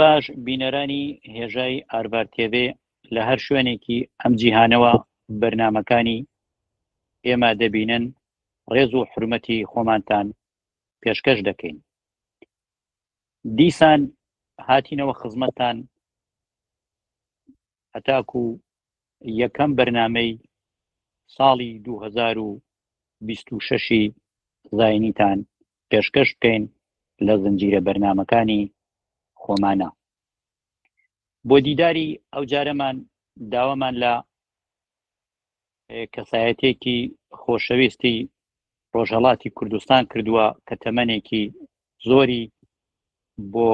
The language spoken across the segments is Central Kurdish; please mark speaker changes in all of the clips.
Speaker 1: باش بینەرانی هێژای ئارڤار تێڤێ لە هەر شوێنێکی ئەم جیهانەوە بەرنامەکانی ئێمە دەبینن ڕێز و حورمەتی خۆمانتان پێشکەش دەکەین. دیسان هاتینەوە خزمەتتان هەتاکو یەکەم بەرنامەی ساڵی 2026 زاینیتان پێشکەش بکەین لە زنجیرە بەرنامەکانی خۆمانە. بۆ دیداری ئەو جارەمان داوامان لە کەسایەتێکی خۆشەویستی ڕۆژهەڵاتی کوردستان کردووە کە تەمەنێکی زۆری بۆ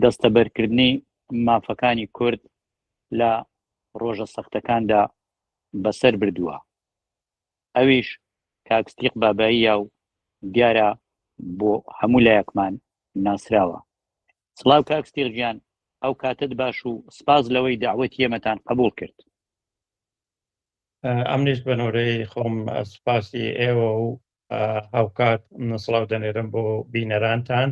Speaker 1: دەستەبەرکردنی مافەکانی کورد لە ڕۆژە سەختەکاندا بەسەر بردووە ئەویش کاک ستیق باباییە و دیارە بۆ هەموو لایەکمان ناسراوە. سڵاو کاک ستیق گیان، ئەو کاتەت باش و سپاس لەوەی دەعوەتی ئێمەتان قەبووڵ کرد.
Speaker 2: ئەمنیش بە نۆرەی خۆم سپاسی ئێوە و هاوکات سڵاو دەنێرم بۆ بینەرانتان.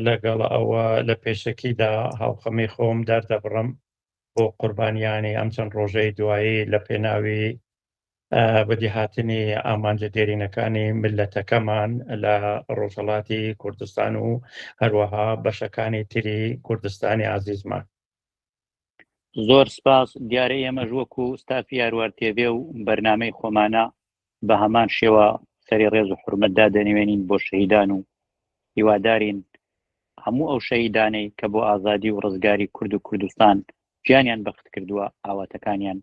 Speaker 2: لەگەڵ ئەوە لە پێشەکیدا هاوخەمی خۆم دەردەبڕم بۆ قوربانیانی ئەم چەند ڕۆژەی دوایی لە پێناوی بەدیهاتنی ئامانجە دێرینەکانی میللەتەکەمان لە ڕۆژهەڵاتی کوردستان و هەروەها بەشەکانی تری کوردستانی ئازیزمان.
Speaker 1: زۆر سپاس، دیارە ئێمەش وەکو ستافی یاروار تێڤێ و بەرنامەی خۆمانە بە هەمان شێوە سەری ڕێز و حورمەت دادەنوێنین بۆ شەهیدان و هیوادارین هەموو ئەو شەهیدانەی کە بۆ ئازادی و ڕزگاری کورد و کوردستان گیانیان بەخت کردووە ئاواتەکانیان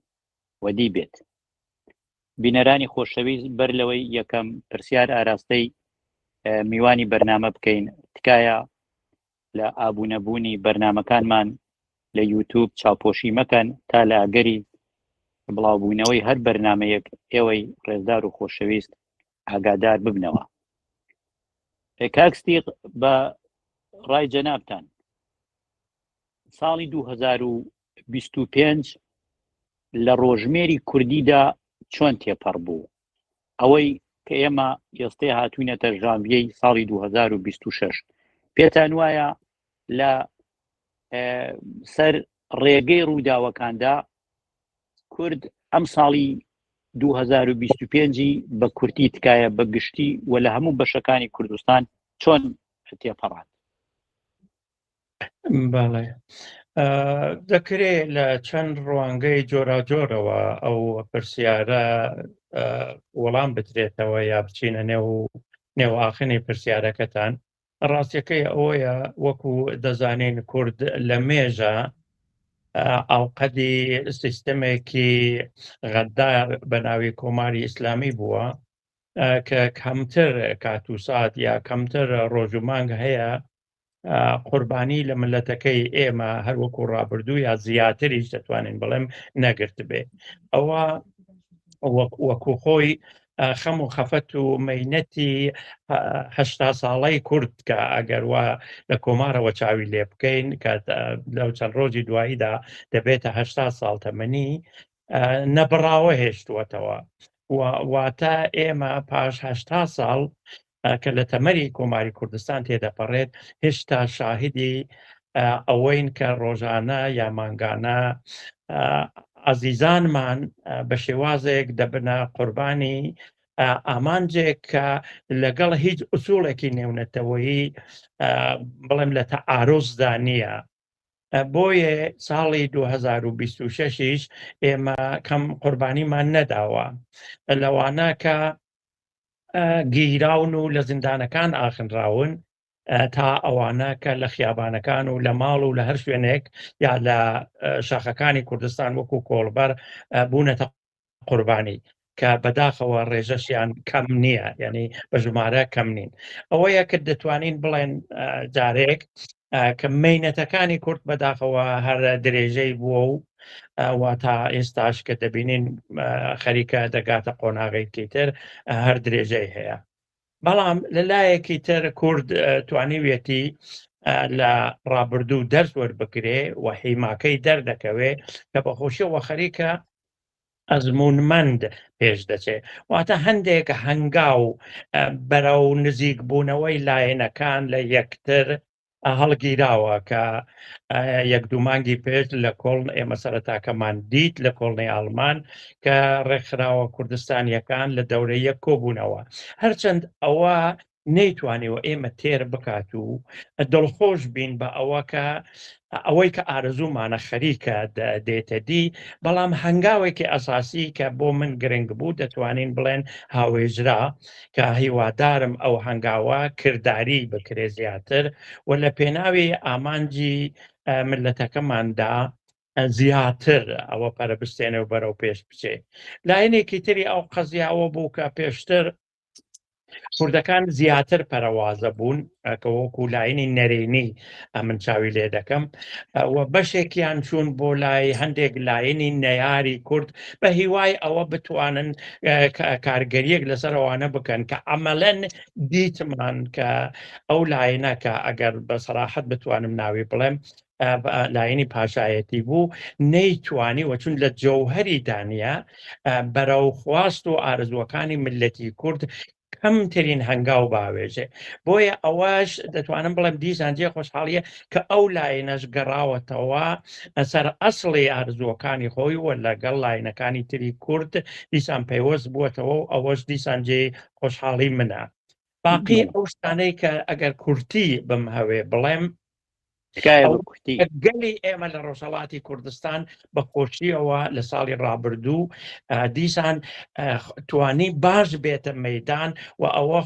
Speaker 1: وەدی بێت. بینەرانی خۆشەویست بەر لەوەی یەکەم پرسیار ئاراستەی میوانی بەرنامە بکەین تکایە لە ئابوونەبوونی بەرنامەکانمان لە یوتوب چاوپۆشی مەکەن تا لە ئەگەری بڵاوبوونەوەی هەر بەرنمەیەک ئێوەی ڕێزدار و خۆشەویست ئاگادار ببنەوە. کاک ستیق بە ڕای جەنابتان ساڵی 2025 لە ڕۆژمێری کوردیدا چۆن تێپەڕ بوو؟ ئەوەی کە ئێمە ئێستێ هاتوینەتە ژانڤیەی ساڵی 2026 پێتان وایە لە سەر ڕێگەی ڕووداوەکاندا کورد ئەم ساڵی 2025 بە کورتی تکایە بە گشتی و لە هەموو بەشەکانی کوردستان چۆن تێپەڕاند؟
Speaker 2: بەڵێ دەکرێ لە چەند ڕوانگەی جۆراجۆرەوە ئەو پرسیارە وەڵام بدرێتەوە یا بچینە نێو نێوئاخنی پرسیارەکەتان ڕاستیەکەی ئەوەیە وەکو دەزانین کورد لە مێژە ئاوقەدی سیستەمێکی غەدار بە ناوی کۆماری ئیسلامی بووە کە کەمتر کات و سات یا کەمتر ڕۆژ و مانگ هەیە قوربانی لە ملەتەکەی ئێمە هەروەکو ڕابردوو یا زیاتریش دەتوانین بڵێم نەگرتبێ ئەوە وەکو خۆی خەم و خەفەت و مەینەتی هەشتا ساڵەی کورد کە ئەگەر وا لە کۆمارەوە چاوی لێ بکەین کە لەو چەند ڕۆژی دواییدا دەبێتە هەشتا ساڵ تەمەنی نەبڕاوە هێشتووەتەوە واتە ئێمە پاش هەشتا ساڵ کە لە تەمەری کۆماری کوردستان تێدەپەڕێت هێشتا شاهیدی ئەوەین کە ڕۆژانە یا مانگانە ئازیزانمان بە شێوازێک دەبنە قوربانی ئامانجێک کە لەگەڵ هیچ ئوسوڵێکی نێونەتەوەیی بڵێم لە تەعاروزدا نییە بۆیە ساڵی 2026یش ئێمە کەم قوربانیمان نەداوە لەوانە کە گیراون و لە زیندانەکان ئاخنراون تا ئەوانە کە لە خیابانەکان و لە ماڵ و لە هەر شوێنێک یا لە شاخەکانی کوردستان وەکو کۆڵبەر بوونەتە قوربانی کە بەداخەوە ڕێژەشیان کەم نییە یعنی بە ژمارە کەم نین ئەوەیە کە دەتوانین بڵێن جارێک کە مینەتەکانی کورد بەداخەوە هەر درێژەی بووە و واتا ئێستاش کە دەبینین خەریکە دەگاتە قۆناغێکی تر هەر درێژەی هەیە بەڵام لە لایەکی تر کورد توانیویەتی لە ڕابردوو دەرس وەربگرێ و حیماکەی دەردەکەوێ کە بەخۆشیەوە خەریکە ئەزموونمەند پێش دەچێ واتە هەندێک هەنگاو بەرەو نزیک بوونەوەی لایەنەکان لە یەکتر. هەڵگیراوە کە یەک دوو مانگی پێش لە کۆڵن ئێمە سەرەتاکەمان دیت لە کۆڵنی ئاڵمان کە ڕێکخراوە کوردستانیەکان لە دەورەی یەک کۆبوونەوە هەرچەند ئەوە نەیتوانیوە ئێمە تێر بکات و دڵخۆش بین بە ئەوە کە ئەوەی کە ئارەزوومانە خەریکە دێتە دی، بەڵام هەنگاوێکی ئەساسی کە بۆ من گرنگ بوو دەتوانین بڵێن هاوێژرا کە هیوادارم ئەو هەنگاوە کرداری بکرێ زیاتر و لە پێناوی ئامانجی ملەتەکەماندا زیاتر ئەوە پەرە بستێنێ و بەرەو پێش بچێ. لایەنێکی تری ئەو قەزیە ئەوە بوو کە پێشتر کوردەکان زیاتر پەرەوازە بوون کە وەکو لاینی نەرێنی ئەمن چاوی لێ دەکەم و بەشێکیان چوون بۆ لای هەندێک لاینی نەیاری کورد بە هیوای ئەوە بتوانن کارگەریەک لەسەر ئەوانە بکەن کە ئەمەلەن دیتمان کە ئەو لاینە کە ئەگەر بە سەراحەت بتوانم ناوی بڵێم لاینی پاشایەتی بوو نەیتوانی و چون لە جەوهری دانە بەرەو خواست و ئارزوەکانی ملەتی کورد کەمترین هەنگاو باوێژێ بۆیە ئەوەش دەتوانم بڵێم دیسان جێ خۆشحاڵیە کە ئەو لاینەش گەڕاوەتەوە سەر ئەسڵی ئارزوەکانی خۆی و لەگەڵ لاینەکانی تری کورد دیسان پەیوەست بووەتەوە و ئەوەش دیسان جێ خۆشحاڵی منە باقی ئەو شتانەی کە ئەگەر کورتی بمهەوێ بڵێم گەلی ئێمە لە ڕۆژهڵاتی کوردستان بە خۆشیەوە لە ساڵی ڕابردوو دیسان توانی باش بێتە مەدان و ئەوە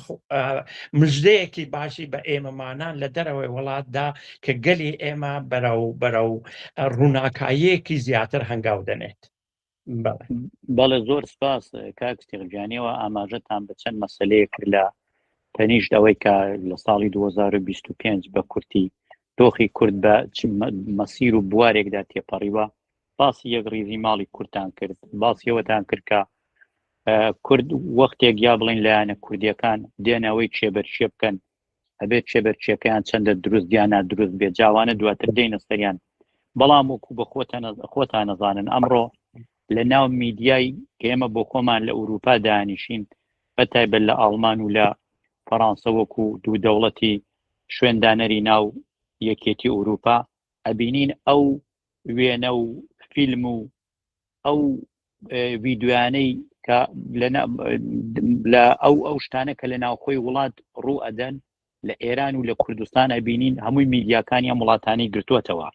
Speaker 2: مژدەیەکی باشی بە ئێمەمانان لە دەرەوەی وڵاتدا کە گەلی ئێمە بەرەو بەرەو ڕووناکاییەکی زیاتر هەنگاو دەنێت.
Speaker 1: بەڵێ زۆر سپاس کاک ستیغ گیانەوە ئاماژەتان بە چەند مەسلەیە کرد لە تەنیشت ئەوەی کە لە ساڵی 2025 بە کورتی دۆخی کورد بە مەسیر و بوارێکدا تێپەڕیوە باسی یەک ڕیزی ماڵی کوردتان کرد باسی ئەوەتان کرد کە کورد وەختێک یا بڵین لایەنە کوردیەکان دێنەوەی چێبەرچێ بکەن ئەبێت چێبەرچیەکەیان چەندە دروست یان نادروست بێت جاوانە دواتر دێنە سەریان بەڵام وەکو بە خۆتان نەزانن ئەمڕۆ لە ناو میدیای کە ئێمە بۆ خۆمان لە ئەوروپا دانیشین بە تایبەت لە ئاڵمان و لە فەڕانسە وەکو دوو دەوڵەتی شوێندانەری ناو یەکێتی ئەوروپا ئەبینین ئەو وێنە و فیلم و ئەو ڤیدیۆیانەی کە لە ئەو ئەو شتانە کە لە ناوخۆی وڵات ڕوو ئەدەن لە ئێران و لە کوردستان ئەبینین هەمووی میدیاکانی ئەم وڵاتانی گرتووەتەوە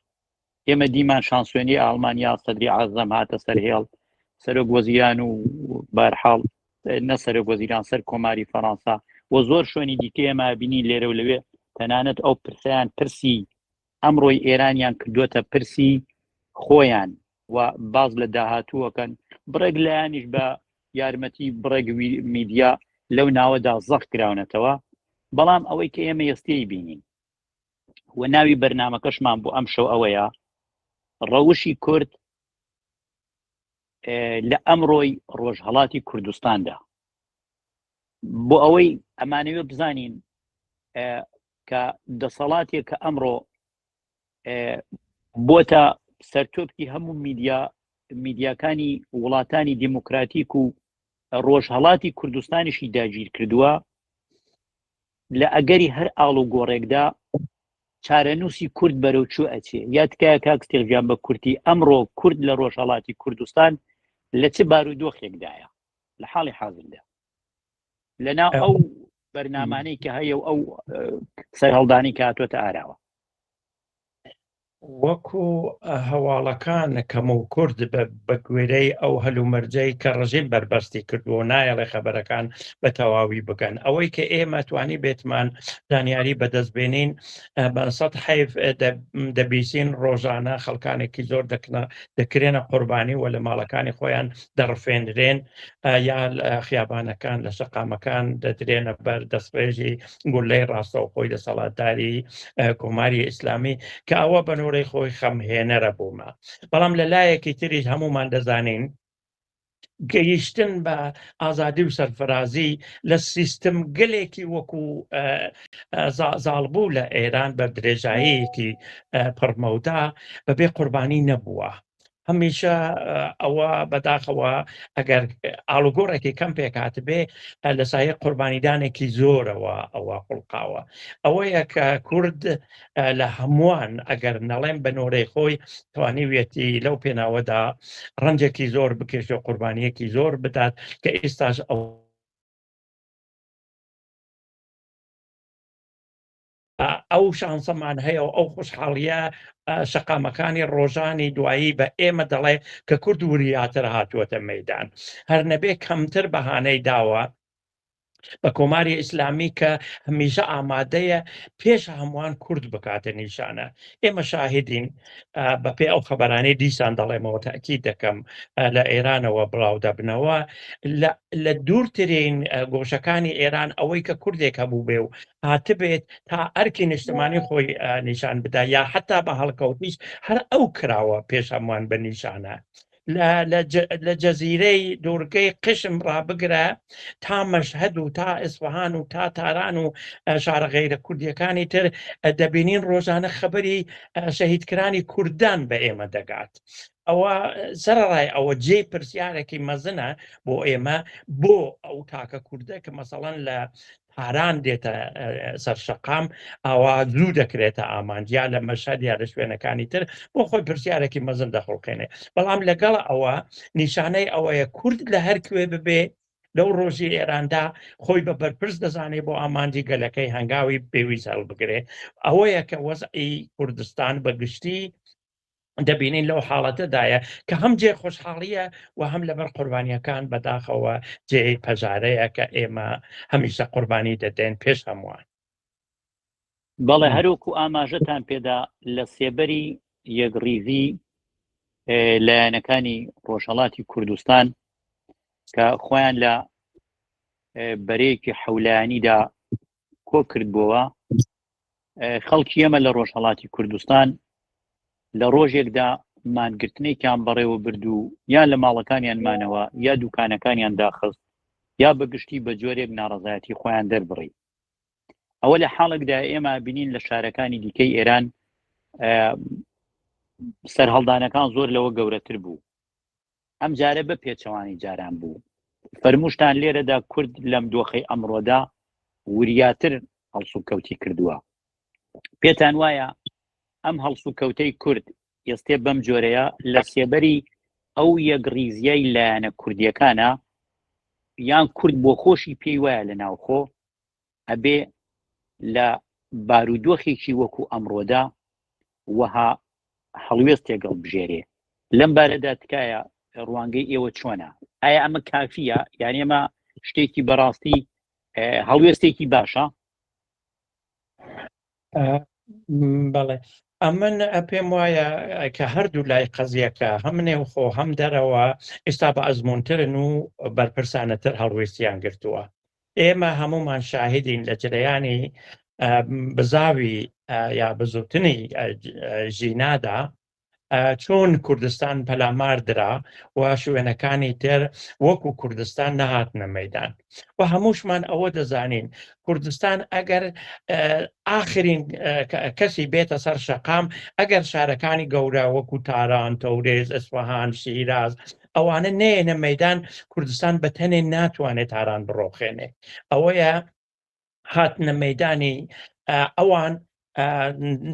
Speaker 1: ئێمە دیمان شانسوێنی ئاڵمانیا سەدری ئازەم هاتە سەر هێڵ سەرۆک وەزیران و بارحاڵ نە سەرۆک وەزیران سەر کۆماری فەڕەنسا و زۆر شوێنی دیکە ئێمە بینی لێرە و لەوێ تەنانەت ئەو پرسیان پرسی ئەمڕۆی ئێرانیان کردووەتە پرسی خۆیان و باز لە داهاتووەکەن بڕێک لایەنیش بە یارمەتی بڕێک میدیا لەو ناوەدا زەق کراونەتەوە بەڵام ئەوەی کە ئێمە ئێستەی بینین و ناوی بەرنمەکەشمان بۆ ئەم شەو ئەوەیە ڕەوشی کورد لە ئەمڕۆی ڕۆژهڵاتی کوردستاندا بۆ ئەوەی ئەمانەوێ بزانین کە دەسەڵاتێک کە ئەمڕۆ بۆتە سەرتۆپکی هەموو میدیا میدیاکانی وڵاتانی دیموکراتیک و ڕۆژهڵاتی کوردستانیشی داگیر کردووە لە ئەگەری هەر ئاڵ و گۆڕێکدا چارەنووسی کورد بەرەو چوو ئەچێ یا تکایە کاک ستێرگیان بە کورتی ئەمڕۆ کورد لە ڕۆژهڵاتی کوردستان لە چ بارودۆخێکدایە لە حاڵی حازردا لەناو ئەو بەرنمانەی کە هەیە و ئەو سەرهەڵدانی کە هاتووەتە ئاراوە.
Speaker 2: وەکو هەواڵەکان کەم و کورد بە گوێرەی ئەو هەلومەرجەی کە ڕژیم بەربەستی کردووە و نایەڵێ خەبەرەکان بە تەواوی بگەن ئەوەی کە ئێمە توانی بێتمان زانیاری بەدەست بێنین بە سەد حەیف دەبیسین ڕۆژانە خەڵکانێکی زۆر دەکنە دەکرێنە قوربانی و لە ماڵەکانی خۆیان دەڕفێنرێن یا لە خیابانەکان لە شەقامەکان دەدرێنە بەر دەستڕێژی گولەی ڕاستەوخۆی دەسەڵاتداری کۆماری ئیسلامی کە ئەوە بە نۆرەی خۆی خەمهێنەرە بوومە بەڵام لە لایەکی تریش هەمومان دەزانین گەیشتن بە ئازادی و سەرفرازی لە سیستم گەلێکی وەکو زاڵبوو لە ئێران بە درێژاییەکی پڕمەودا بەبێ قوربانی نەبووە. هەمیشە ئەوە بەداخەوە ئەگەر ئاڵوگۆڕێکی کەم پێکهاتبێ لە سایە قوربانیدانێکی زۆرەوە ئەوە خوڵقاوە. ئەوەیە کە کورد لە هەمووان ئەگەر نەڵێم بە نۆرەی خۆی توانیویەتی لەو پێناوەدا ڕەنجێکی زۆر بکێشێ و قوربانییەکی زۆر بدات کە ئێستاش ئەو ئەو شانسەمان هەیە و ئەو خۆشحاڵیە شەقامەکانی ڕۆژانی دوایی بە ئێمە دەڵێ کە کورد وریاتر هاتووەتە مەدان هەر نەبێ کەمتر بەهانەی داوە بە کۆماری ئیسلامی کە هەمیشە ئامادەیە پێش هەمووان کورد بکاتە نیشانە ئێمە شاهدین بەپێ ئەو خەبەرانەی دیسان دەڵێمەوە تاکی دەکەم لە ئێرانەوە بڵاو دەبنەوە لە دوورترین گۆشەکانی ئێران ئەوەی کە کوردێک هەبوو بێ و هاتبێت تا ئەرکی نیشتمانی خۆی نیشان بدا یا حتا بە هەڵکەوتیش هەر ئەو کراوە پێش هەمووان بە نیشانە لە جەزیرەی دوورگەی قشم ڕابگرە تا مەشهەد و تا ئیسفەهان و تا تاران و شارە غەیرە کوردیەکانی تر دەبینین ڕۆژانە خەبەری شەهیدکرانی کوردان بە ئێمە دەگات. ئەوە سەرەڕای ئەوە جێی پرسیارێکی مەزنە بۆ ئێمە بۆ ئەو تاکە کوردە کە مەسەڵەن لە تاران دێتە سەر شەقام ئاوا زوو دەکرێتە ئامانج یا لە مەشهەد یا لە شوێنەکانی تر بۆ خۆی پرسیارێکی مەزن دەخوڵقێنێ بەڵام لەگەڵ ئەوە نیشانەی ئەوەیە کورد لە هەر کوێ ببێ لەو ڕۆژی ئێراندا خۆی بە بەرپرس دەزانێ بۆ ئامانجی گەلەکەی هەنگاوی پێویست هەڵبگرێ ئەوەیە کە وەزعی کوردستان بە گشتی دەبینین لەو حاڵەتەدایە کە هەم جێ خۆشحاڵیە و هەم لەبەر قوربانیەکان بەداخەوە جێی پەژارەیە کە ئێمە هەمیشە قوربانی دەدەین پێش هەمووان.
Speaker 1: بەڵێ هەروەکو ئاماژەتان پێدا لە سێبەری یەکڕیزی لایەنەکانی ڕۆژهەڵاتی کوردستان کە خۆیان لە بەرەیەکی حەولایەنیدا کۆ کردبووەوە خەڵکی ئێمە لە ڕۆژهەڵاتی کوردستان لە ڕۆژێکدا مانگرتنێکیان بەڕێوە برد و یا لە ماڵەکانیان مانەوە یا دوکانەکانیان داخست یا بەگشتی بە جۆرێک ناڕزایەتی خۆیان دەربڕی ئەوە لە حاڵێکدا ئێمە بینین لە شارەکانی دیکەی ئێران سەرهەڵدانەکان زۆر لەوە گەورەتر بوو ئەم جارە بە پێچەوانی جاران بوو فەرموشتان لێرەدا کورد لەم دۆخەی ئەمڕۆدا وریاتر هەڵسوکەوتی کردووە پێتان وایە ئەم هەڵسوکەوتەی کورد ئێستێ بەم جۆرەیە لە سێبەری ئەو یەکڕیزیای لایەنە کوردیەکانە یان کورد بۆ خۆشی پێی وایە لە ناوخۆ ئەبێ لە بارودۆخێکی وەکو ئەمڕۆدا وەها هەڵوێستێک هەڵبژێرێ لەم بارەدا تکایە ڕوانگەی ئێوە چۆنە ئایا ئەمە کافیە یان ئێمە شتێکی بەڕاستی هەڵوێستێکی باشە؟
Speaker 2: بەڵێ ئەمن پێم وایە کە هەردوو لای قەزیەکە هەم نێوخۆ هەم دەرەوە ئێستا بە ئەزمونترن و بەرپرسانەتر هەڵوێستیان گرتووە ئێمە هەمومان شاهدین لە جرەیانی بزاوی یا بزوتنی ژینادا چۆن کوردستان پەلامار درا و شوێنەکانی تر وەکو کوردستان نەهاتنە مەدان و هەمووشمان ئەوە دەزانین کوردستان ئەگەر ئاخرین کەسی بێتە سەر شەقام ئەگەر شارەکانی گەورە وەکو تاران تەورێز ئەسفەهان شیراز ئەوانە نێنە مەدان کوردستان بە تەنێ ناتوانێت تاران بڕۆخێنێ ئەوەیە هاتنە مەدانی ئەوان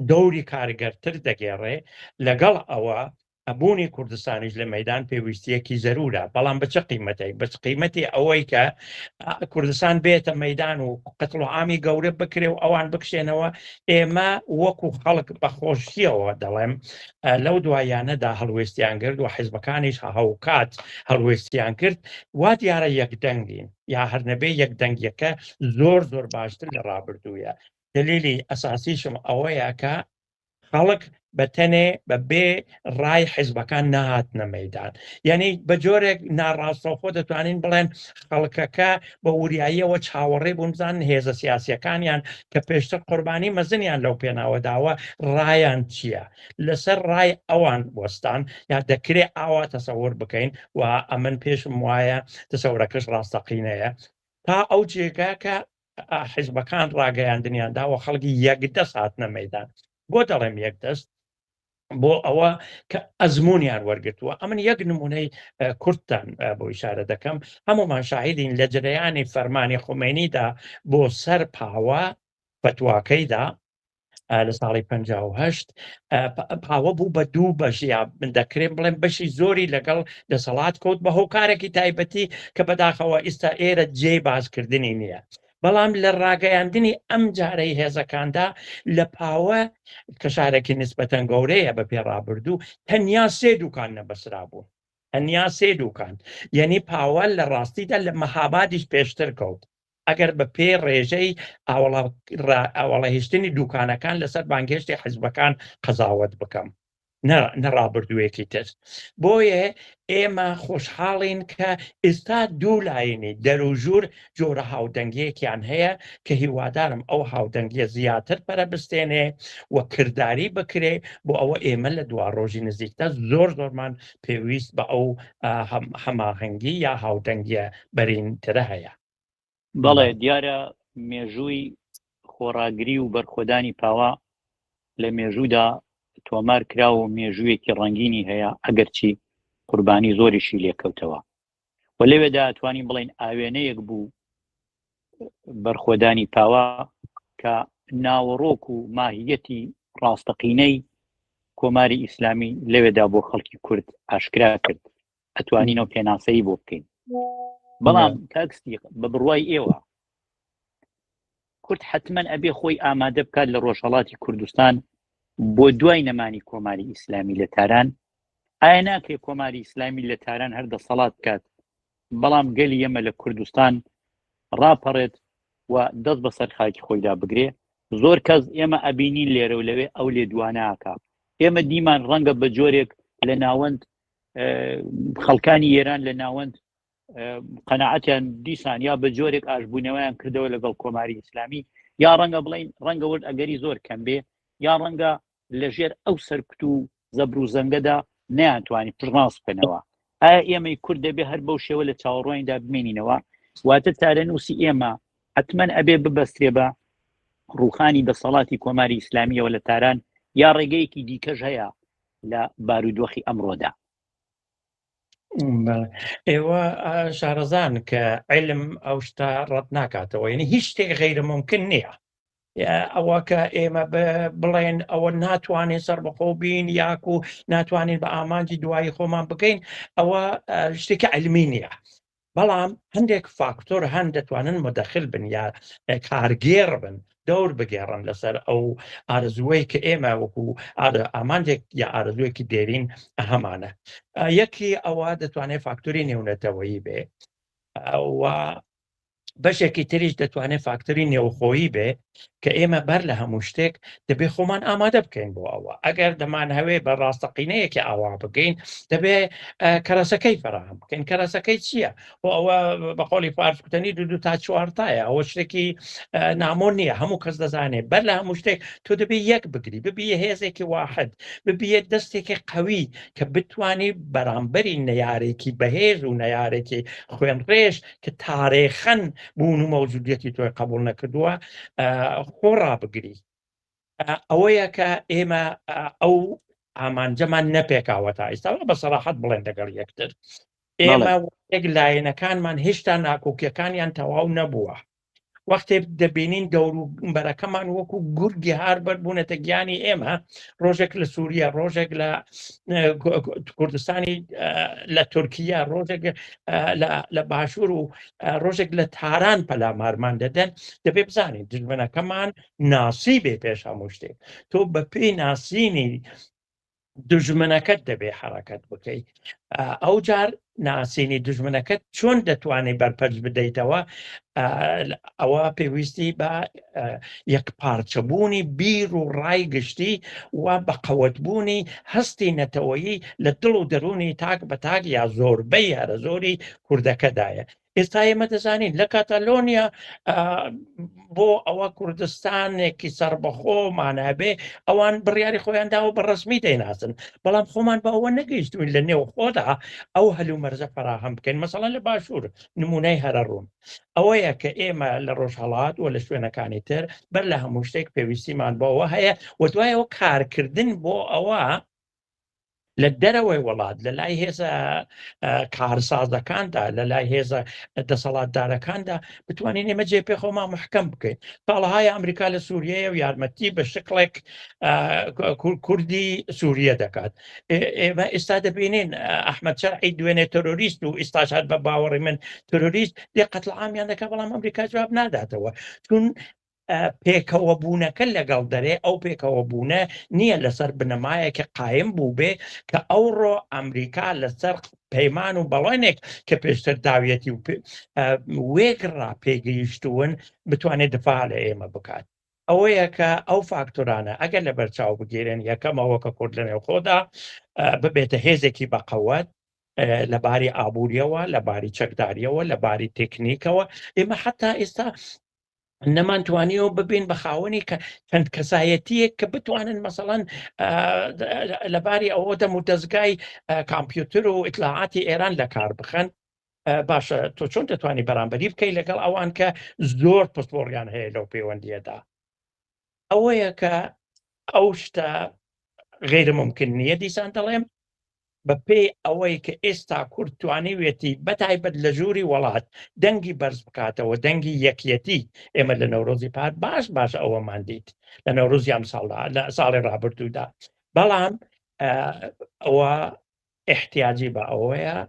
Speaker 2: دەوری کارگەرتر دەگێڕێ لەگەڵ ئەوە بوونی کوردستانیش لە مەدان پێویستیەکی زەرورە بەڵام بە چ قیمەتێک بە قیمەتی ئەوەی کە کوردستان بێتە مەدان و قەتڵ و عامی گەورە بکرێ و ئەوان بکشێنەوە ئێمە وەکو خەڵک بە خۆشیەوە دەڵێم لەو دوایانەدا هەڵوێستیان کرد و حیزبەکانیش هاوکات هەڵوێستیان کرد وا دیارە یەکدەنگین یا هەر نەبێ یەک دەنگیەکە زۆر زۆر باشتر لە ڕابردوویە دلیلی ئەساسیشم ئەوەیە کە خەڵک بە تەنێ بە بێ ڕای حیزبەکان نەهاتنە مەدان یعنی بە جۆرێک ناڕاستەوخۆ دەتوانین بڵێن خەڵکەکە بە وریاییەوە چاوەڕێ بوون بزانن هێزە سیاسیەکانیان کە پێشتر قوربانی مەزنیان لەو پێناوە داوە ڕایان چییە لەسەر ڕای ئەوان وەستان یا دەکرێ ئاوا تەسەور بکەین و ئەمن پێشم وایە تەسەورەکەش ڕاستەقینەیە تا ئەو جێگا کە حیزبەکان ڕاگەیاندنیان داوە خەڵکی یەکدەست هاتنە مەدان بۆ دەڵێم یەکدەست؟ بۆ ئەوە کە ئەزمونیان وەرگتووە. ئەمن یەک نمونەی کورتتان بۆ ئیشارە دەکەم. هەمومان شاهیدین لە جرەیانی فەرمانی خومێنیدا بۆ سەر پاوە فتواکەیدا لە ساڵی 58 پاوە بوو بە دوو بەش، یا من دەکرێن بڵێم بەشی زۆری لەگەڵ دەسەڵات کەوت بە هۆکارێکی تایبەتی کە بەداخەوە ئیستا ئێرە جێی باسکردنی نییە. بەڵام لە ڕاگەیاندنی ئەم جارەی هێزەکاندا لە پاوە کە شارێکی نسبەتەن گەورەیە بە پێ ڕابردوو، تەنیا 3 دوکان نەبەسرا بوون، تەنیا 3 دوکان. یعنی پاوە لە ڕاستیدا لە مەهابادیش پێشتر کەوت ئەگەر بە پێی ڕێژەی ئاوەڵەهێشتنی دوکانەکان لەسەر بانگهێشتی حزبەکان قەزاوەت بکەم، نەڕابردوویەکی تر. بۆیە ئێمە خۆشحاڵین کە ئێستا دوو لایەنی دەروژوور جۆرە هاودەنگیەکیان هەیە کە هیوادارم ئەو هاودەنگیە زیاتر پەرە بستێنێ و کرداری بکرێ، بۆ ئەوە ئێمە لە دوا ڕۆژی نزیکدا زۆر زۆرمان پێویست بە ئەو هەماهەنگی یا هاودەنگیە بەرینترە هەیە.
Speaker 1: بەڵێ، دیارە مێژووی خۆڕاگری و بەرخۆدانی پاوە لە مێژوودا تۆمار کرا و مێژوویەکی ڕەنگینی هەیە، ئەگەرچی قوربانی زۆریشی لێکەوتەوە و لەوێدا توانین بڵین ئاوێنەیەک بوو بەرخۆدانی پاوە کە ناوەڕۆک و ماهیەتی ڕاستەقینەی کۆماری ئیسلامی لەوێدا بۆ خەڵکی کورد ئاشکرا کرد، ئەتوانینەوە پێناسەیی بۆ بکەین. بەڵام کاک ستیق، بە بڕوای ئێوە کورد حتمما ئەبێ خۆی ئامادە بکات لە ڕۆژهەڵاتی کوردستان بۆ دوای نەمانی کۆماری ئیسلامی لە تاران؟ ئایا ناکرێ کۆماری ئیسلامی لە تاران هەر دەسەڵات بکات، بەڵام گەلی ئێمە لە کوردستان ڕاپەڕێت و دەست بەسەر خاکی خۆیدا بگرێ؟ زۆر کەس ئێمە ئەبینین لێرە و لەوێ ئەو لێدواناکە. ئێمە دیمان ڕەنگە بە جۆرێک لە ناوەند خەڵکانی ئێران لە ناوەند قەناعەتیان دیسان یا بە جۆرێک ئاشبوونەوەیان کردەوە لەگەڵ کۆماری ئیسلامی، یا ڕەنگە بڵین ڕەنگە ورد ئەگەری زۆر کەم بێ، یا ڕەنگە لەژێر ئەو سەرکوت و زەبر و زەنگەدا نەیانتوانی پشتڕاست بکەنەوە. ئایا ئێمەی کورد دەبێ هەر بەو شێوە لە چاوەڕوانیدا بمێنینەوە؟ واتە چارەنووسی ئێمە حتمما ئەبێ ببەسترێ بە ڕوخانی دەسەڵاتی کۆماری ئیسلامیەوە لە تاران، یا ڕێگەیەکی دیکەش هەیە لە بارودۆخی ئەمڕۆدا؟
Speaker 2: ئێوە شارەزان کە علم ئەو شتە ڕەت ناکاتەوە، یعنی هیچ شتێک غەیرە ممکن نییە. ئەوە کە ئێمە بڵێن ئەوە ناتوانین سەربەخۆ بین یاکو ناتوانین بە ئامانجی دوایی خۆمان بکەین، ئەوە شتێکی علمی نییە. بەڵام هەندێک فاکتۆر هەن دەتوانن مدەخل بن یا کارگێڕ بن، دەور بگێڕن لەسەر ئەو ئارەزووەی کە ئێمە وەکو ئامانجێک یا ئارەزوویەکی دێرین هەمانە. یەکی ئەوە دەتوانێت فاکتۆری نێونەتەوەیی بێ و بەشێکی تریش دەتوانێت فاکتەری نێوخۆیی بێ کە ئێمە بەر لە هەموو شتێک دەبێ خۆمان ئامادە بکەین بۆ ئەوە. ئەگەر دەمانهەوێ بە ڕاستەقینەیەکی ئاوا بگەین، دەبێ کەرەسەکەی فەراهەم بکەین. کەرەسەکەی چییە؟ بۆ ئەوە بە قۆڵی فارس کوتەنی دوو دوو تا چوارتایە، ئەوە شتێکی نامۆ نییە، هەموو کەس دەزانێت. بەر لە هەموو شتێک تۆ دەبێ یەک بگری، ببیە هێزێکی واحد، ببیە دەستێکی قوی کە بتانی بەرامبەری نەیارێکی بەهێز و نەیارێکی خوێنڕێژ کە تارێخەن بوون و مەوجودیەتی تۆی قبول نەکردووە خۆ ڕابگری. ئەوەیە کە ئێمە ئەو ئامانجەمان نەپێکاوە تا ئێستا، بە سەراحەت بڵێن لەگەڵ یەکتر. ئێمە یەک لایەنەکانمان هێشتا ناکۆکیەکانیان تەواو نەبووە. وەختێ دەبینین دەوروبەرەکەمان وەکو گورگی هار بەربوونەتە گیانی ئێمە، ڕۆژێک لە سووریا، ڕۆژێک لە کوردستانی لە تورکیا، ڕۆژێک لە باشوور و ڕۆژێک لە تاران پەلامارمان دەدەن، دەبێ بزانین دژمنەکەمان ناسی بێ. پێش هەموو شتێک تۆ بە پێی ناسینی دژمنەکەت دەبێ حرەکەت بکەیت. ئەو جار ناسینی دژمنەکەت چۆن دەتوانێت بەرپەرچ بدەیتەوە؟ ئەوە پێویستی بە یەک پارچەبوونی بیر و ڕای گشتی و بە قەوەتبوونی هەستی نەتەوەیی لە دڵ و دەروونی تاک بە تاک یا زۆربەی هەرە زۆری کوردەکەدایە. ئێستا ئێمە دەزانین لە کاتالۆنیا بۆ ئەوە کوردستانێکی سەربەخۆمان هەبێ ئەوان بڕیاری خۆیان داوە بە ڕسمی دەیناسن، بەڵام خۆمان بە ئەوە نەگەیشتوین لە نێو خۆدا ئەو هەلومەرجە فەراهەم بکەین. مەسەڵەن لە باشوور نمونەی هەرە ڕوون ئەوەیە کە ئێمە لە ڕۆژهەڵات و لە شوێنەکانی تر بەر لە هەموو شتێک پێویستیمان بەوە هەیە و دوایەوە کارکردن بۆ ئەوە. لە دەرەوەی وڵات لە لای هێزە کارسازەکاندا لە لای هێزە دەسەڵاتدارەکاندا بتوانین ئێمە جێ پێ خۆمان محکەم بکەین ساڵەهای ئەمریکا لە سووریەیە و یارمەتی بە شکڵێک کوردی سووریە دەکات ئێمە ئێستا دەبینین ئەحمد شەرعی دوێنێ تەرۆریست و ئێستاش هەر بە باوەڕی من ترۆریست دێ قەتڵ عامیان دەکات بەڵام ئەمریکا جواب ناداتەوە چون پێکەوە بوونەکە لەگەڵ دەرێ ئەو پێکەوە بوونە نییە لەسەر بنەمایەکی قایم بووبێ کە ئەوڕۆ ئەمریکا لەسەر پەیمان و بەڵێنێک کە پێشتر داویەتی و وێکڕا پێگەیشتوون بتوانێت دفاع لە ئێمە بکات. ئەوەیە کە ئەو فاکتۆرانە ئەگەر لە بەرچاو بگیرێن یەکەم ئەوە کە کورد لە نێوخۆدا ببێتە هێزێکی بەقەوەت لە باری ئابووریەوە لە باری چەکداریەوە لە باری تەکنیکەوە ئێمە حتا ئێستا نەمانتوانیەوە ببین بە خاوەنی کە چەند کەسایەتیەک کە بتوانن مەسەڵەن لەباری ئەوە دەم و دەستگای کامپیوتر و ئیتلاعاتی ئێران لە کار بخەن باشە تۆ چۆن دەتوانی بەرامبەری بکەی لەگەڵ ئەوان کە زۆر پسپۆڕیان هەیە لەو پەیوەندیەدا ئەوەیە کە ئەو شتە غیرە ممکن نییە دیسان دەڵێم بە پێی ئەوەی کە ئێستا کورد توانیویەتی بەتایبەت لە ژووری وەڵات دەنگی بەرز بکاتەوە، دەنگی یەکیەتی، ئێمە لە نەورۆزی پار باش باش ئەوەمان دیت لە نەورۆزی ئەمساڵدا لە ساڵی ڕابردوودا، بەڵام ئەوە ئیحتیاجی بە ئەوەیە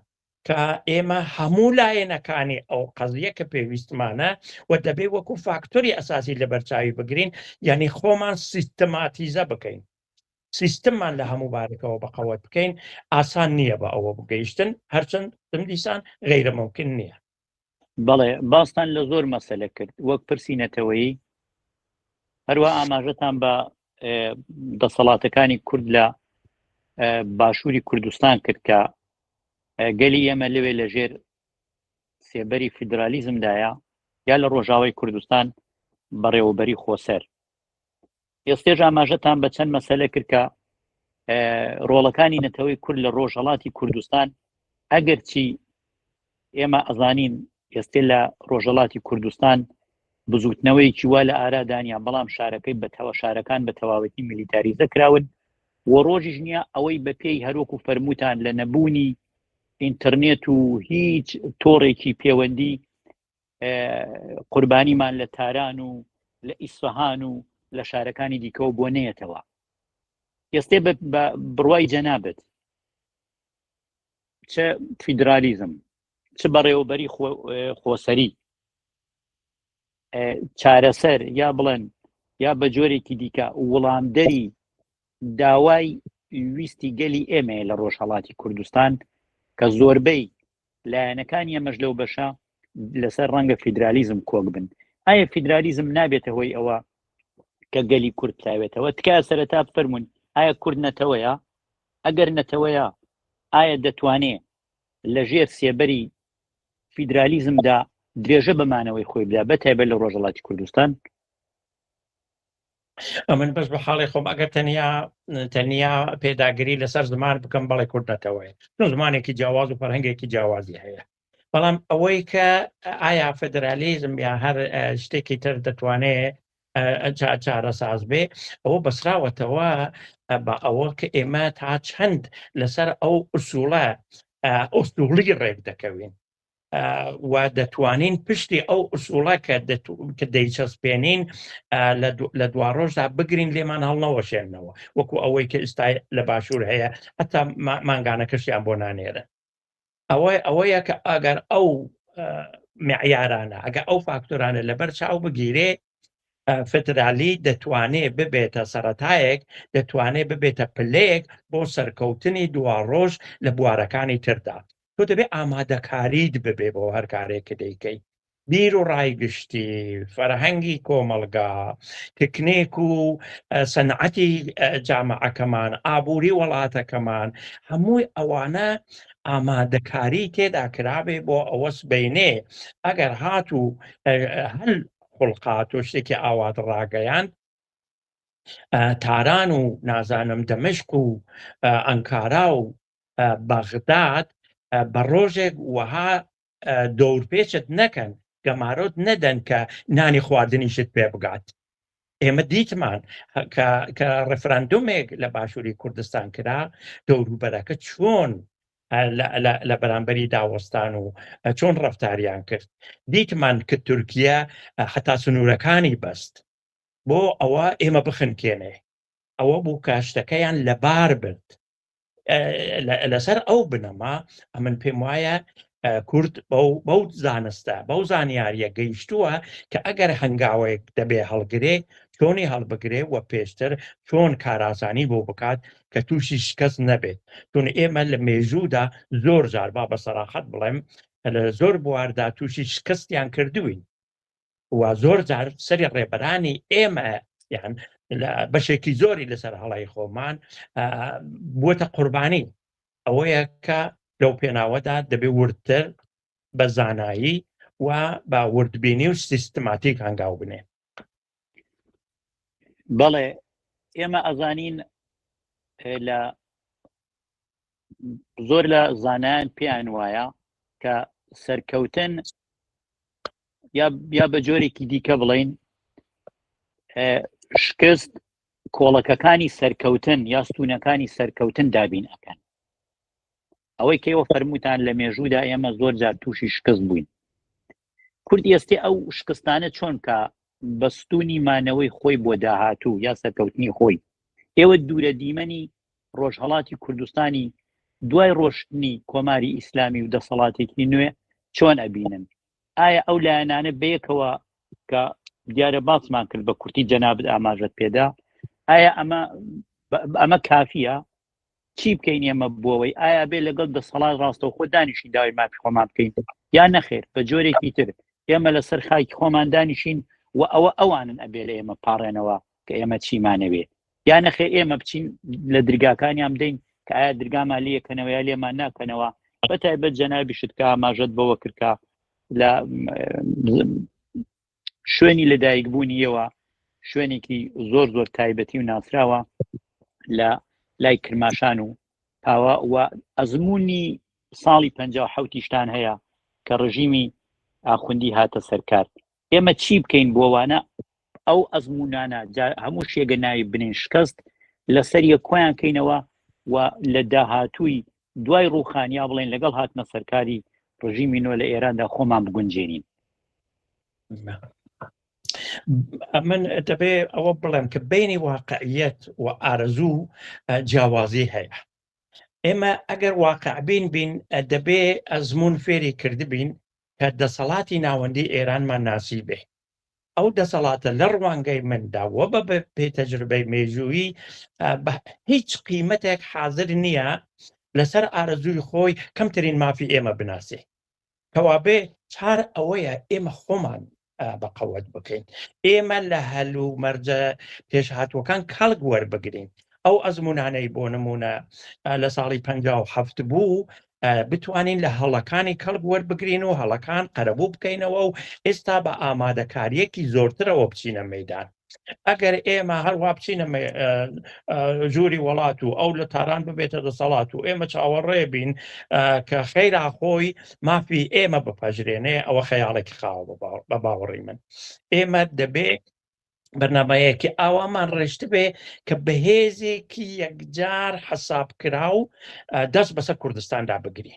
Speaker 2: کە ئێمە هەموو لایەنەکانی ئەو قەزیە کە پێویستمانە و دەبێ وەکو فاکتۆری ئەساسی لەبەرچاوی بگرین، یعنی خۆمان سیستماتیزە بکەین. سیستممان لە هەموو بارێکەوە بەقەوەت بکەین ئاسان نییە بە ئەوە بگەیشتن هەرچەند دیسان غەیرە ممکن نییە.
Speaker 1: بەڵێ باستان لە زۆر مەسەلە کرد وەک پرسی نەتەوەیی هەروە ئاماژەتان بە دەسەڵاتەکانی کورد لە باشووری کوردستان کرد کە گەلی ئێمە لەوێ لەژێر سێبەری فیدرالیزمدایە یا لە ڕۆژاوای کوردستان بەڕێوەبەری خۆسەر ئێستێش ئاماژەتان بە چەند مەسەلە کرد کە ڕۆڵەکانی نەتەوەی کورد لە ڕۆژهڵاتی کوردستان ئەگەرچی ئێمە ئەزانین ئێستێ لە ڕۆژهڵاتی کوردستان بزوتنەوەیەکی وا لە ئارادانە بەڵام شارەکەی بەتەوە شارەکان بە تەواوەتی میلیتاریزە کراون و ڕۆژیش نییە ئەوەی بە پێی هەروەکو فەرمووتان لە نەبوونی ئینتەرنێت و هیچ تۆڕێکی پەیوەندی قوربانیمان لە تاران و لە ئیسفەهان و لە شارەکانی دیکەوە بۆ نەیەتەوە ئێستێ بە بڕوای جەنابت چ فیدرالیزم چ بەڕێوەبەری خۆسەری چارەسەر یا بڵێن یا بە جۆرێکی دیکە وڵامدەری داوای ویستی گەلی ئێمەیە لە ڕۆژهڵاتی کوردستان کە زۆربەی لایەنەکانی ئەمەش لەو بەشە لەسەر ڕەنگە فیدرالیزم کۆک بن ئایا فیدرالیزم نابێتە هۆی ئەوە کە گەلی کورد بتاوێتەوە تکایە سەرەتا بفەرمونون ئایا کورد نەتەوەیە ئەگەر نەتەوەیە ئایا دەتوانێ لە ژێر سێبەری فیدرالیزمدا درێژە بەمانەوەی خۆی بدا بە تایبەت لە ڕۆژهەڵاتی کوردستان
Speaker 2: ئەمن بەس بە حاڵی خۆم ئەگەر تەنیا تەنیا پێداگری لەسەر زمان بکەم بەڵێ کورد نەتەوەیە چون زمانێکی جیاواز و فەرهەنگێکی جیاوازی هەیە بەڵام ئەوەی کە ئایا فدرالیزم یا هەر شتێکی تر دەتوانێت چارەساز بێ ئەوە بەسراوەتەوە بە ئەوە کە ئێمە تا چەند لەسەر ئەو ئوسوڵە ئوسوڵی ڕێک دەکەوین و دەتوانین پشتی ئەو ئوسوڵە کە کە دەیچەسپێنین لە دواڕۆژدا بگرین لێمان هەڵنەوەشێنەوە وەکو ئەوەی کە ئێستا لە باشوور هەیە هەتا مانگانەکەشیان بۆ نانێرن ئەوە ئەوەیە کە ئەگەر ئەو معیارانە ئەگە ئەو فاکتۆرانە لەبەر چاو بگیرێ فدرالی دەتوانێ ببێتە سەرەتایەک دەتوانێت ببێتە پلەیەک بۆ سەرکەوتنی دواڕۆژ لە بوارەکانی تردا تۆ دەبێ ئامادەکاریت ببێ بۆ هەر کارێک کە دەیکەی بیر و ڕای گشتی فەرهەنگی کۆمەڵگا تکنێک و سەنعەتی جامعەکەمان ئابووری وڵاتەکەمان هەمووی ئەوانە ئامادەکاری تێدا کرابێ بۆ ئەوە سبەینێ ئەگەر هات و هەل خوڵقات و شتێکی ئاوات ڕاگەیاند تاران و نازانم دەمشق و ئەنکارا و بەغداد بە ڕۆژێک وەها دەورپێچت نەکەن گەمارۆت نەدەن کە نانی خواردنیشت پێ بگات. ئێمە دیتمان کە ڕفراندومێک لە باشووری کوردستان کرا، دەوروبەرەکە چۆن لە بەرامبەری داوەستان و چۆن ڕفتاریان کرد. دیتمان کە تورکیا حتا سنوورەکانی بەست بۆ ئەوە ئێمە بخنکێنێ. ئەوە بوو کە شتەکەیان لەبار برد. لەسەر ئەو بنەما ئەمن پێم وایە کورد بەو زانستە، بەو زانیاریە گەیشتووە کە ئەگەر هەنگاوێک دەبێ هەڵگرێ، چۆنی هەڵبگرێ و پێشتر چۆن کاراسانی بۆ بکات کە تووشی شکست نەبێت. چون ئێمە لە مێژوودا زۆر جار، با بە سەراحەت بڵێم، لە زۆر بواردا تووشی شکستیان کردوین و زۆر جار سەری ڕێبەرانی ئێمە یان لە بەشێکی زۆری لەسەر هەڵی خۆمان بووەتە قوربانی. ئەوەیە کە لەو پێناوەدا دەبێ وردتر بە زانایی و بە وردبینی و سیستماتیک هەنگاو بنێ.
Speaker 1: بەڵێ، ئێمە ئەزانین لە زۆر لە زانایان پێیان وایە کە سەرکەوتن یا بە جۆرێکی دیکە بڵین شکست کۆڵەکەکانی سەرکەوتن یا ستونەکانی سەرکەوتن دابین ئەکەن. ئەوەی کەەوە فەرمووتان لە مێژوودا ئێمە زۆر جار تووشی شکست بووین. کورد ئێستێ ئەو شکستانە چۆن کە بە ستونی مانەوەی خۆی بۆ داهاتوو یا سەرکەوتنی خۆی؟ ئێوە دوورە دیمەنی ڕۆژهەڵاتی کوردستانی دوای ڕۆشتنی کۆماری ئیسلامی و دەسەڵاتێکی نوێ چۆن ئەبینن؟ ئایا ئەو لایەنانە بەیەکەوە کە دیارە باسمان کرد بە کورتی جەنابت ئاماژەت پێدا، ئایا ئەمە کافیە؟ چی بکەین ئێمە بۆەوەی ئایا بێ لەگەڵ دەسەڵات ڕاستەوخۆ دانیشین داوای مافی خۆمان بکەین یا نەخێر بە جۆرێکی تر ئێمە لەسەر خاکی خۆمان دانیشین و ئەوە ئەوانن ئەبێ لە ئێمە پاڕێنەوە کە ئێمە چیمانەوێ، یا نەخێر ئێمە بچین لە درگاکانیان بدەین کە ئایا درگامان لێکەنەوە یا لێمان ناکەنەوە؟ بە تایبەت جەنابیشت کە ئاماژەت بەوە کرد کە لە شوێنی لەدایکبوونیەوە شوێنێکی زۆر زۆر تایبەتی و ناسراوە لە لای کرماشان و پاوە و ئەزمموی ساڵی 1970 شتان هەیە کە ڕژیمی ئاخوندی هاتە سەرکار. ئێمە چی بکەین بۆوانە ئەو ئەزمونانە هەموو شێگە ناوی بنین شکست لەسەر یە کۆیان کەینەوە و لە داهاتووی دوای ڕوخان یا بڵێن لەگەڵ هاتنە سەرکاری ڕژیمی نۆ لە ئێراندا خۆمان بگونجێنین؟
Speaker 2: من دەبێ ئەوە بڵێم کە بینی واقعیت و ئارەزوو جیاوازی هەیە. ئێمە ئەگەر واقعبین بین دەبێ ئەزمون فێری کردبین کە دەسەڵاتی ناوەندی ئێرانمان ناسی بێ. ئەو دەسەڵاتە لە ڕوانگەی مندا و بە پێی تەجروبەی مێژوویی بە هیچ قیمەتێک حاضر نییە لەسەر ئارەزووی خۆی کەمترین مافی ئێمە بناسێ. کەوابێ چار ئەوەیە ئێمە خۆمان بە قەوەت بکەین، ئێمە لە هەل و مەرجە پێشهاتووەکان کەڵک وەربگرین. ئەو ئەزمونانەی بۆ نمونە لە ساڵی 57 بوو بتوانین لە هەڵەکانی کەڵک وەربگرین و هەڵەکان قەرەبوو بکەینەوە و ئێستا بە ئامادەکاریەکی زۆرترەوە بچینە مەدان. ئەگەر ئێمە هەروە بچینە ژووری وڵات و ئەو لە تاران ببێتە دەسەڵات و ئێمە چاوەڕێ بین کە خەیرا خۆی مافی ئێمە بپەژرێنێ، ئەوە خەیاڵێکی خاوە بە باوەڕی من. ئێمە دەبێ بەرنمەیەکی ئاوامان ڕێشتبێ کە بەهێزێکی یەکجار حەساب کراو دەست بەسەر کوردستاندا بگری.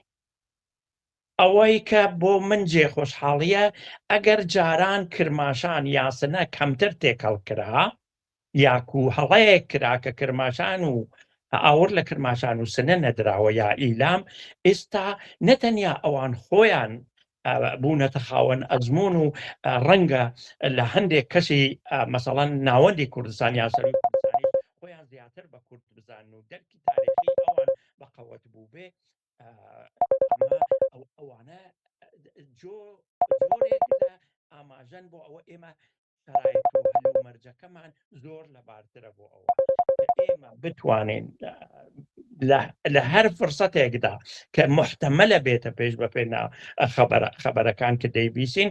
Speaker 2: ئەوەی کە بۆ من جێ خۆشحاڵیە، ئەگەر جاران کرماشان یاسنە کەمتر تێکەڵ کرا، یاکو هەڵەیەک کرا کە کرماشان و ئاور لە کرماشان و سنە نەدراوە یا ئیلام، ئێستا نەتەنیا ئەوان خۆیان بوونەتە خاوەن ئەزمون و ڕەنگە لە هەندێک کەسی مەسەڵەن ناوەندی کوردستان یا سەروی کوردستانی خۆیان زیاتر بە کورد بزانن و دەرکی تاریخی ئەوان بە قەوەت بوو بێ، ئەوانە جۆرێک لە ئاماژەن بۆ ئەوە ئێمە شەرایط و هەلومەرجەکەمان زۆر لەبارترە بۆ ئەوە ئێمە بتوانین لە هەر فرسەتێکدا کە محتەمەلە بێتە پێش بە پێ خەبەرەکان کە دەیبیسین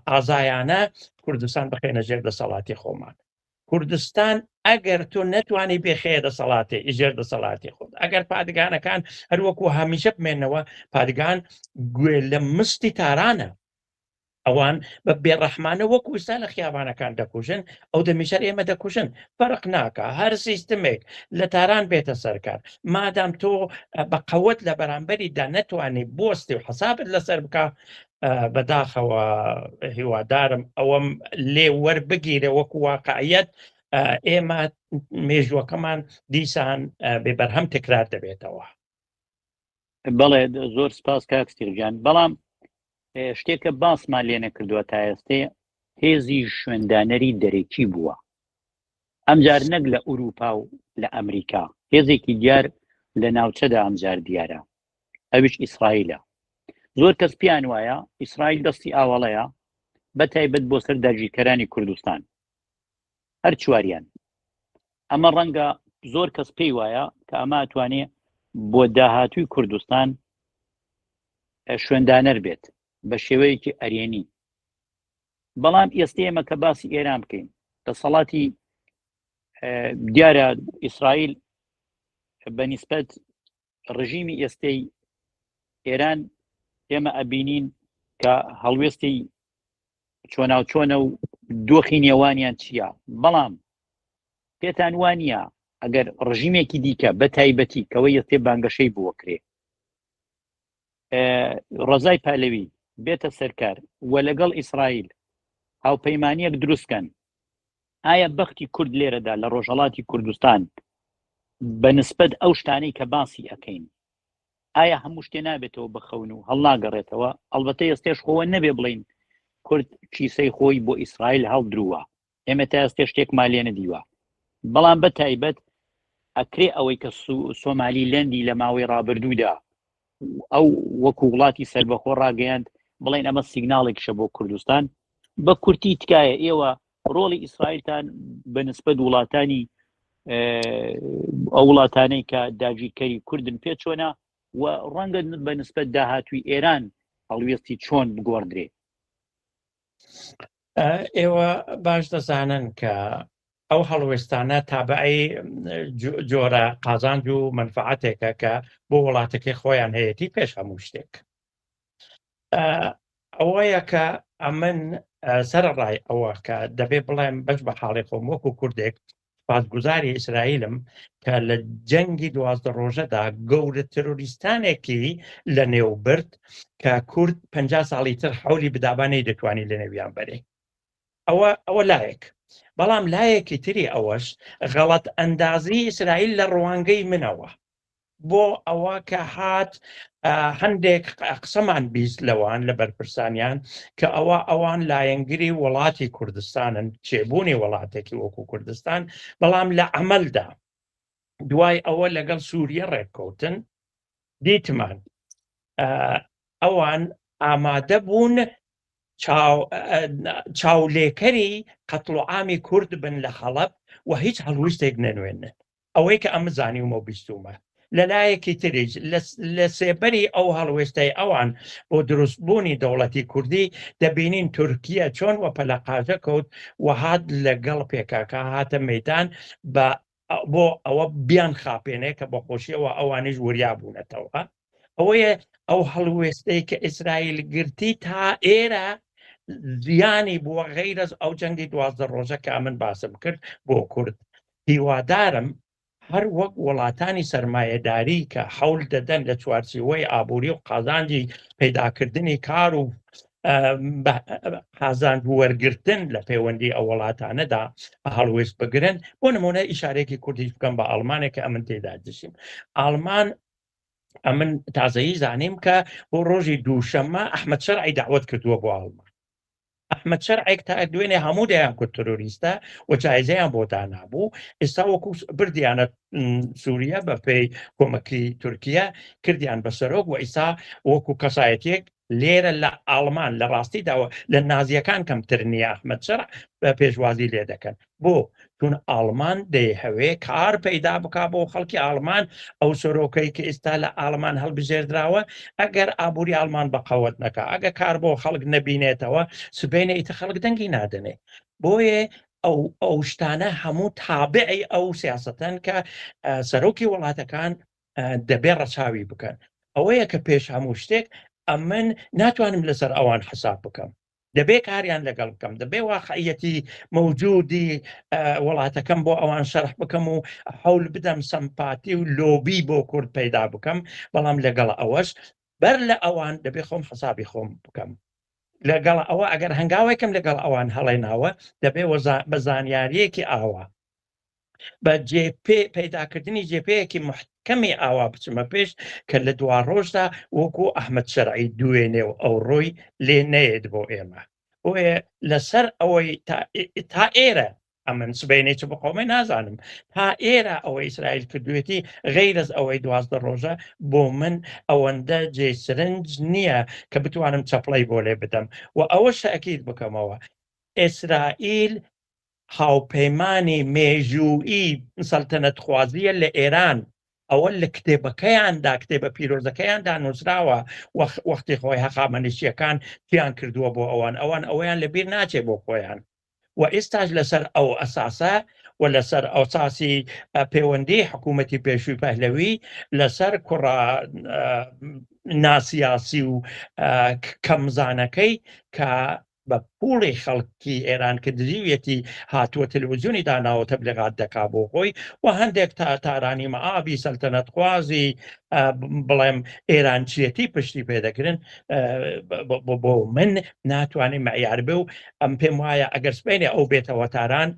Speaker 2: ئازایانە کوردستان بخێنە ژێر دەسەڵاتی خۆمان. کوردستان ئەگەر تۆ نەتوانی بێخەیە دەسەڵاتی ژێر دەسەڵاتی خۆت، ئەگەر پادگانەکان هەروەکو هەمیشە بمێنەوە، پادگان گوێ لە مستی تارانە. ئەوان بە بێڕەحمانە وەکو ئیستا لە خیابانەکان دەکوژن ئەو دەمیشەر ئێمە دەکوژن فەرق ناکا هەر سیستمێک لە تاران بێتە سەرکار مادام تۆ بە قەوەت لە بەرامبەریدا نەتوانی بوەستی و حەسابت لەسەر بکە بەداخەوە هیوادارم ئەوەم لێ وەربگیرێ وەکو واقعیت ئێمە مێژوەکەمان دیسان بێ بەرهەم تکرار دەبێتەوە.
Speaker 1: بەڵێ زۆر سپاس کاک ستیرگیان بەڵام شتێکە باسمان لێ نەکردووە تا ئێستێ هێزی شوێندانەری دەرەکی بووە ئەمجار نەک لە ئوروپا و لە ئەمریکا هێزێکی دیار لە ناوچەدا ئەمجار دیارە ئەویش ئیسرائیلە زۆر کەس پیان وایە ئیسرائیل دەستی ئاواڵەیە بە تایبەت بۆ سەر داگیرکەرانی کوردستان هەر چواریان ئەمە ڕەنگە زۆر کەس پێی وایە کە ئەمە ئەتوانێ بۆ داهاتووی کوردستان شوێندانەر بێت بە شێوەیەکی ئەرێنی بەڵام ئێستا ئێمە کە باسی ئێران بکەین دەسەڵاتی دیارە ئیسرائیل بە نیسبەت ڕژیمی ئێستەی ئێران ئێمە ئەبینین کە هەڵوێستی چۆناوچۆنە و دۆخی نێوانیان چییە بەڵام پێتان وانە ئەگەر ڕژیمێکی دیکە بە تایبەتی کەەوە یەستێ بانگەشەی بووەکرێ ڕزای پالەوی بێتە سەرکار و لەگەڵ ئیسرائیل هاوپەیمانیەک دروستکەن ئایا بەختی کورد لێرەدا لە ڕۆژهەڵاتی کوردستان بە نسبەت ئەو شتانەی کە باسی ئەکەین ئایا هەموو شتێ نابێتەوە بە خەون و هەڵناگەڕێتەوە ئەڵبەتە ئێستێش خۆوە نەبێ بڵین کورد کیسەی خۆی بۆ ئیسرائیل هەڵدرووە ئێمە تا ئێستێ شتێکمان لێ نەدیوە بەڵام بە تایبەت ئەکرێ ئەوەی کە سۆمالی لەندی لە ماوەی ڕابردوودا ئەو وەکو وڵاتی سربەخۆ ڕاگەیاند بڵێن ئەمە سیگناڵێکشە بۆ کوردستان بە کورتی تکایە ئێوە ڕۆڵی ئیسرائیلتان بە نسبەت وڵاتانی ئەو وڵاتانەی کە داگیرکەری کوردن پێ چۆنە و ڕەنگە بە نسبەت داهاتوی ئێران هەڵوێستی چۆن بگۆڕدرێ؟
Speaker 2: ئێوە باش دەزانن کە ئەو هەڵوێستانە تابعی جۆرە قازانج و منفعەتێکە کە بۆ وڵاتەکەی خۆیان هەیەی پێش هەموو شتێک ئەوەیە کە ئەمن سەرڕای ئەوە کە دەبێ بڵێم بەش بە حاڵی خۆم وەکو کوردێک سپاسگوزاری ئیسرائیلم کە لە جەنگی 12 ڕۆژەدا گەورە ترۆریستانێکی لە نێو برد کە کورد پ ساڵی تر حولی بدابا نەیدەتوانی لە نێویان بەرێ ئەوە ئەوە لایەک بەڵام لایەکی تری ئەوەش غەڵەت ئەندازی ئیسرائیل لە ڕوانگەی منەوە بۆ ئەوە کە هات هەندێک قسەمان بیست لەوان لە بەرپرسانیان کە ئەوە ئەوان لایەنگری وڵاتی کوردستانن چێبوونی وڵاتێکی وەکو کوردستان بەڵام لە عملدا دوای ئەوە لەگەڵ سووریە ڕێککەوتن دیتمان ئەوان ئامادە بوون چاولێکەری قەتڵ و عامی کورد بن لە حەڵەب و هیچ هەڵویستێک نەنوێنن ئەوەی کە ئەمە زانیومە و بیستومە. لەلایەکی تریش لە سێبەری ئەو هەڵوێستەی ئەوان بۆ دروستبوونی دەوڵەتی کوردی دەبینین تورکیە چۆن وە پەلەقاژە کەوت و هات لەگەڵ پێکاکا هاتە مەیدان بە بۆ ئەوە بیان خاپێنێ کە بە خۆشیەوە ئەوانیش وریا بوونەتەوە. ئەوەیە ئەو هەڵوێستەی کە ئیسرائیل گرتی تا ئێرە زیانی بووە غەیرەز ئەو جەنگی 12 ڕۆژە کە من باسم کرد بۆ کورد هیوادارم هەر وەک وڵاتانی سەرمایەداری کە حەول دەدەن لە چوارچێوەی ئابووری و قازانجی پەیداکردنی کار و قازانج وەرگرتن لە پەیوەندی ئەو وڵاتانەدا هەڵوێست بگرن بۆ نمونە ئیشارێکی کوردیش بکەم بە ئەڵمانێک کە ئەمن تێدا دژیم ئاڵمان ئەمن تازەیی زانیم کە بۆ ڕۆژی دووشەممە ئەحمەد شەرعی داوت کردووە بۆ ئاڵمان ئەحمەد شەرعێک تا دوێنێ هەموو دەیان کرد ترۆریستە و جایزەیان بۆ دانابوو ئێستا وەکو بردیانە سووریە بە پێی کۆمەکی تورکیا کردیان بە سەرۆک و ئیسا وەکو کەسایەتێک لێرە لە ئاڵمان لە ڕاستیداوە لە نازیەکان کەمتر نییە ئەحمەد شەرع بە پێشوازی لێ دەکەن بۆ چون ئاڵمان دەیهەوێ کار پەیدا بکا بۆ خەڵکی ئاڵمان ئەو سەرۆکەی کە ئێستا لە ئاڵمان هەڵبژێردراوە ئەگەر ئابووری ئاڵمان بەقەوەت نەکا ئەگە کار بۆ خەڵک نەبینێتەوە سبەینێ ئیتر خەڵک دەنگی نادەنێ بۆیە ئەو ئەو شتانە هەموو تابعی ئەو سیاستەن کە سەرۆکی وڵاتەکان دەبێ ڕەچاوی بکەن ئەوەیە کە پێش هەموو شتێک ئەمن ناتوانم لەسەر ئەوان حساب بکەم. دەبێ کاریان لەگەڵ بکەم، دەبێ واقعیەتی مەوجودی وڵاتەکەم بۆ ئەوان شەرح بکەم و حەول بدەم سەمپاتی و لۆبی بۆ کورد پەیدا بکەم، بەڵام لەگەڵ ئەوەش بەر لە ئەوان دەبێ خۆم حەسابی خۆم بکەم. لەگەڵ ئەوە ئەگەر هەنگاوێکم لەگەڵ ئەوان هەڵێناوە دەبێ بە زانیاریەکی ئاوا بە جێپێ پەیداکردنی جێپێیەکی محکەمی ئاوا بچمە پێش کە لە دوا ڕۆژدا وەکو ئەحمد شەرعی دوێنێ و ئەوڕۆی لێ نەیەت بۆ ئێمە. بۆیە لەسەر ئەوەی تا ئێرە ئەمن سبەینێ چ بقەومێ نازانم، تا ئێرە ئەوەی ئیسرائیل کردوێتی غەیرەز ئەوەی 12 ڕۆژە بۆ من ئەوەندە جێ سرنج نییە کە بتوانم چەپڵەی بۆ لێ بدەم. و ئەوەش تەئکید بکەمەوە ئیسرائیل هاوپەیمانی مێژوویی سەلتەنەتخوازییە لە ئێران، ئەوە لە کتێبەکەیاندا، کتێبە پیرۆزەکەیاندا نووسراوە، وەختی خۆی هەخامەنشییەکان چیان کردووە بۆ ئەوان، ئەوان ئەوەیان لەبیر ناچێ بۆ خۆیان و ئێستاش لەسەر ئەو ئەساسە و لەسەر ئەوساسی پەیوەندی حکوومەتی پێشووی پەهلەوی لەسەر کوڕە ناسیاسی و کەمزانەکەی کە بە پوڵی خەڵکی ئێران کە دزیویەتی هاتووە تەلەڤزیۆنی داناوە تەبلیغات دەکا بۆ خۆی و هەندێک تا تارانی مەئابی سەلتەنەتخوازی بڵێم ئێرانچیەتی پشتی پێدەگرن، بۆ من ناتوانێت معیار بێ و ئەم پێم وایە ئەگەر سبەینێ ئەو بێتەوە تاران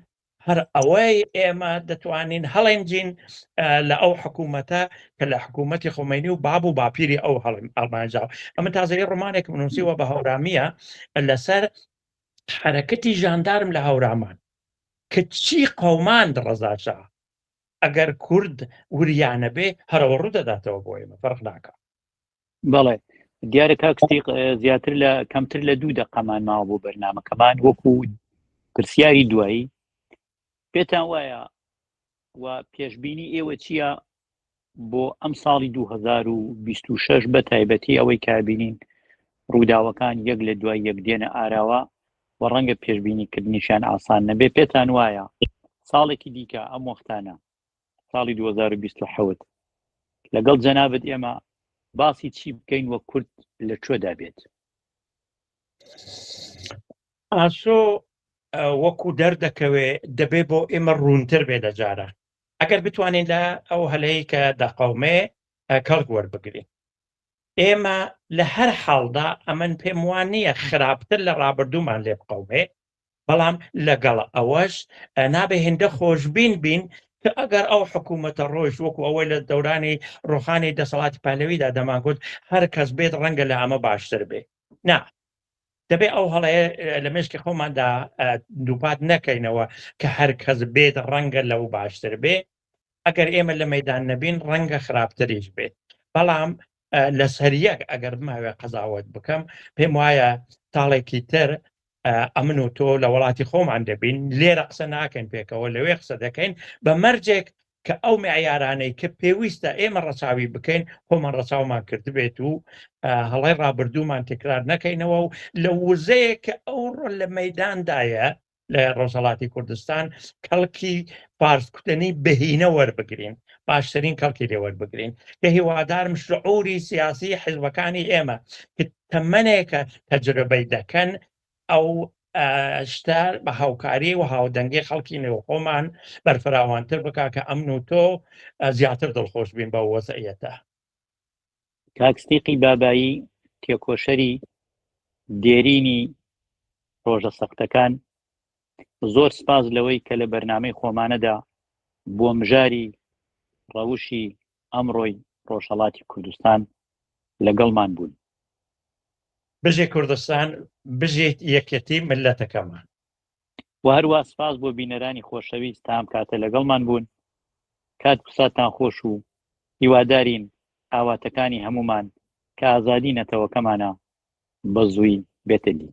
Speaker 2: هەر ئەوەی ئێمە دەتوانین هەڵێنجین لە ئەو حکوومەتە کە لە حکوومەتی خومینی و باب و باپیری ئەو هەڵمانجاو. ئەمە تازەی ڕۆمانێک نووسیوە بە هەورامیە لەسەر حرەکەتی ژاندارم لە هەورامان کە چی قەوماند ڕەزاشا. ئەگەر کورد وریانە بێ هەرەوە ڕوو دەداتەوە بۆ ئێمە، فەرق ناکە.
Speaker 1: بەڵێ دیارە کاک ستیق، زیاتر لە کەمتر لە دوو دەقەمان ماوە بۆ بەرنمەکەمان. وەکو پرسیاری دوایی پێتان وایە و پێشبینی ئێوە چییە بۆ ئەم ساڵی 2026، بە تایبەتی ئەوەی کابینین ڕووداوەکان یەک لە دوای یەک دێنە ئاراوە و ڕەنگە پێشبینی کردنیشیان ئاسان نەبێ؟ پێتان وایە ساڵێکی دیکە ئەم وەختانە ساڵی 2027 لەگەڵ جەنابت ئێمە باسی چی بکەین وە کورد لە کوێدا بێت؟
Speaker 2: ئاسۆ وەکو دەردەکەوێ دەبێ بۆ ئێمە ڕوونتر بێ لە جاران، ئەگەر بتوانین لە ئەو هەلەی کە دەقەومێ کەڵک وەربگرین. ئێمە لە هەر حاڵدا ئەمن پێم وان نییە خراپتر لە ڕابردوومان لێ بقەومێ، بەڵام لەگەڵ ئەوەش نابێ هێندە خۆشبین بین کە ئەگەر ئەو حکوومەتە ڕۆیشت، وەکو ئەوەی لە دەورانی ڕۆخانی دەسەڵاتی پەهلەویدا دەمانگوت هەر کەس بێت ڕەنگە لە ئەمە باشتر بێ. نا، دەبێ ئەو هەڵەیە لە مێشکی خۆماندا دووپات نەکەینەوە کە هەر کەس بێت ڕەنگە لەو باشتر بێ. ئەگەر ئێمە لە مەدان نەبین ڕەنگە خراپتریش بێت. بەڵام لەسەر یەک ئەگەر بماوێ قەزاوەت بکەم، پێم وایە تاڵێکی تر ئەمن و تۆ لە وڵاتی خۆمان دەبین، لێرە قسە ناکەین، پێکەوە لەوێ قسە دەکەین، بە مەرجێک کە ئەو معیارانەی کە پێویستە ئێمە ڕەچاوی بکەین خۆمان ڕەچاومان کردبێت و هەڵی ڕابردوومان تکرار نەکەینەوە و لە وزەیە کە ئەوڕۆ لە مەداندایە لە ڕۆژهەڵاتی کوردستان کەڵکی فارس کوتەنی بەهینە وەربگرین، باشترین کەڵکی لێ وەربگرین، کە هیوادارم شعوری سیاسی حزبەکانی ئێمە کە تەمەنێکە تەجربەی دەکەن ئەو شتە بە هاوکاری و هاودەنگی خەڵکی نێوخۆمان بەرفراوانتر بکا کە ئەمن و تۆ زیاتر دڵخۆش بین بەو وەزعیەتە.
Speaker 1: کاک ستیقی بابایی، تێکۆشەری دێرینی ڕۆژە سەختەکان، زۆر سپاس لەوەی کە لە بەرنامەی خۆمانەدا بۆ مژاری ڕەوشی ئەمڕۆی ڕۆژهەڵاتی کوردستان لەگەڵمان بوون.
Speaker 2: بژی کوردستان، بژی یەکێتی ملەتەکەمان.
Speaker 1: و هەروا سپاس بۆ بینەرانی خۆشەویست تا ئەم کاتە لەگەڵمان بوون. کات و ساتتان خۆش و هیوادارین ئاواتەکانی هەموومان کە ئازادی نەتەوەکەمانە بە زووی بێتە دی.